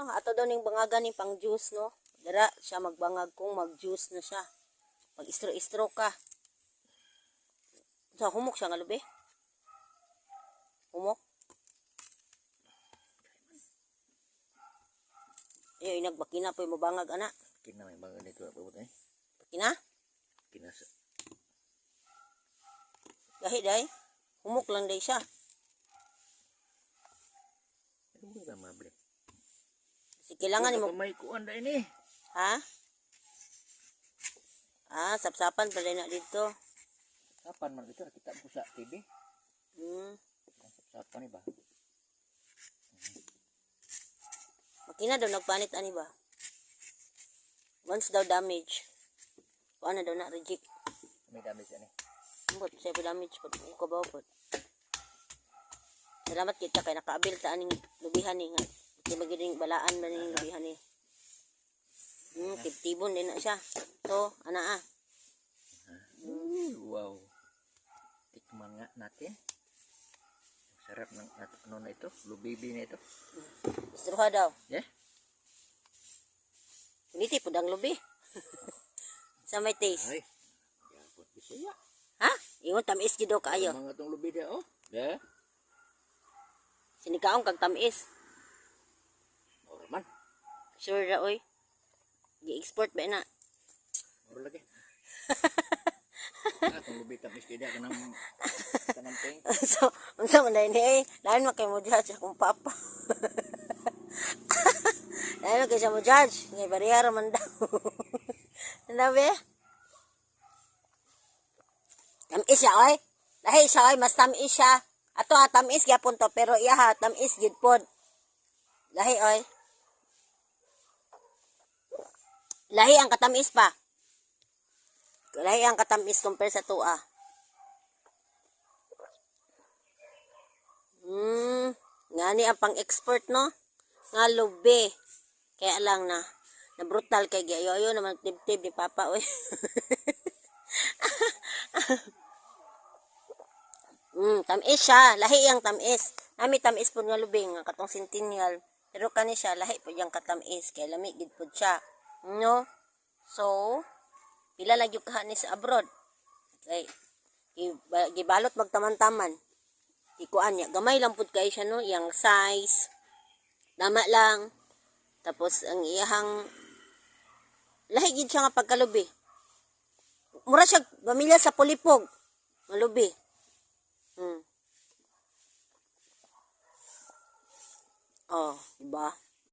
No, ato daw ning bangagan ning pang juice, no. Dara siya magbangag kung mag-juice na siya. Pag istro-istro ka. Sa humok siya nga lubi. Humok. Ayo inagbakina po yung mabangag ana. Kina may mga nito pa eh. Bakina? Kina sa Gahi day. Humok lang day siya. Ano ba mable? Kasi kailangan nimo May kuan da ini. Ha? Ah, sapsapan pala na dito. Kapan man ito nakita ko sa TV. Sapan ni ba? Makina daw nagpanit ani ba? Once daw damage. Kuan na daw na reject. May damage ani. Ambot siya po damage pag ko ba po. Salamat kita kay nakaabil ta aning lubihan ni nga. Di magining balaan man ning lubihan ni. Tibtibon din na siya. So, ana ah. Uy, wow. Tikman nga natin. Ang sarap ng ano na ito, lubibi na ito. Istroha daw. Yeah. Uniti pud ang lubi. Sa may taste. Ay. Yapot Bisaya. Ha? Ingon tamis gid daw kaayo. Mga tong lubi da oh. Yeah. Sinikaon kag tamis. Ora man. Sure ra oy. Gi-export ba na? Ora lagi. Atong lubi tamis kay da kanang kanang ting. So, unsa man dai ni eh, lain man kay mo judge akong papa. Lain man kay siya mo judge, ngay bariyara man daw. Ano be? Tamis siya oy. Lahi siya oy, mas tamis siya. Ato ha, tamis gyapon to, pero iya ha, tamis gid pod. Lahi oy. Lahi ang katamis pa. Lahi ang katamis compare sa tuwa. Ngani ang pang-export no? Nga lubi. Kaya lang na na brutal kay giayo ayo naman tibtib ni Papa oy. Tamis siya, lahi yang tamis. Nami tamis pud nga lubi nga katong centennial. Pero kani siya lahi pud yang katamis kay lami gid pud siya. No? So, pila lang gyud kaha ni sa abroad. Kay gibalot magtaman-taman. Ikuan niya gamay lang pud kay siya no, iyang size tama lang, tapos ang iyahang lahi gid siya nga pagkalubi, mura siya pamilya sa pulipog malubi. Oh, diba?